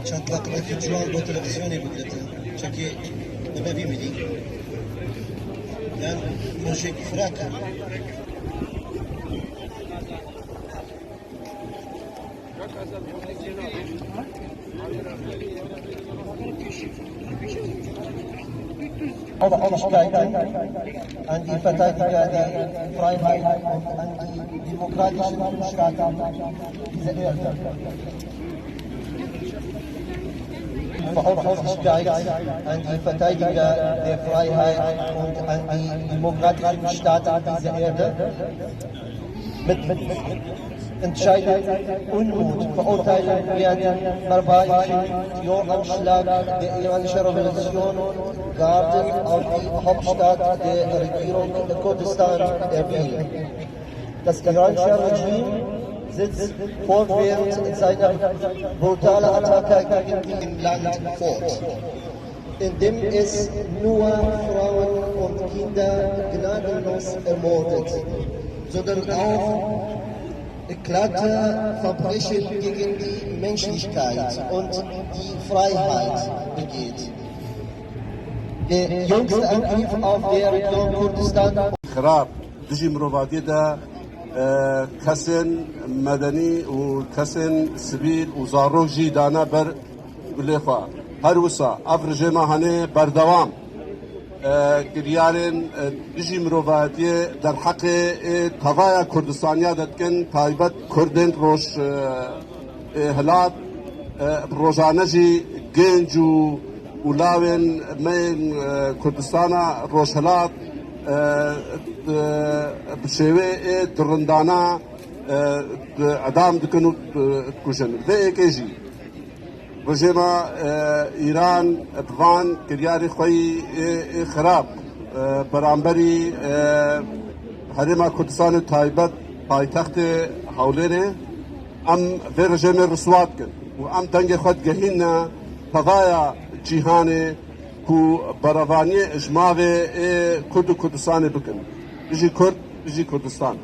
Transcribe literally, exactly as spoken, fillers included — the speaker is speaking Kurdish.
Çend laqibekî ciwan bo televîzyonê bigirtin. Çekê deme vî milî. Yan rojek firak e. Oder Ewigkeiten, an die Verteidiger der Freiheit und an die demokratischen Staaten dieser Erde. Verantwortlichkeit an die Verteidiger der Freiheit und an die demokratischen Staaten dieser Erde. Mit, mit entscheidend Unmut verurteilen wir den barbarischen Terroranschlag der iranischen Revolutionsgarden auf die Hauptstadt der Regierung Kurdistan Erbil. Das iranische Regime setzt fortwährend seine brutale Attacke gegen die im Land fort, indem es nur Frauen und Kinder gnadenlos ermordet, sondern auch eklate Verbrechen gegen die Menschlichkeit und die Freiheit begeht. Der jüngste Angriff auf der Region Kurdistan. Xirab, dijî mirovatiyê de, e, kesên medenî û kesên sivîl û zarok jî dane ber gulê xwe. Her wisa ev rejêma hene berdewam, e, kiryarên, e, dijî mirovatiyê derheqê, e, tevaya Kurdistaniya de dikin, taybet Kurdên roj, e, e, hilat, e, rojane jî genc û, û lawên me yên, e, Kurdistana Rojhilat, e, e, bi şêweyê dirindana, e, di-, edam dikin û, e, dikujin. Vê yekê jî rejêma, e, Îran bi van kiryarê xwe yî ê, ê xirab, e, beramberî, e, Herêma Kurdistanê taybet paytextê Hewlêrê, em vê rejêmê riswa dikin û em dengê xwe digehînine tevaya cîhanê ku berevaniyê ji mavê ê Kurd û Kurdistanê bikin. Bijî Kurd, bijî Kurdistan.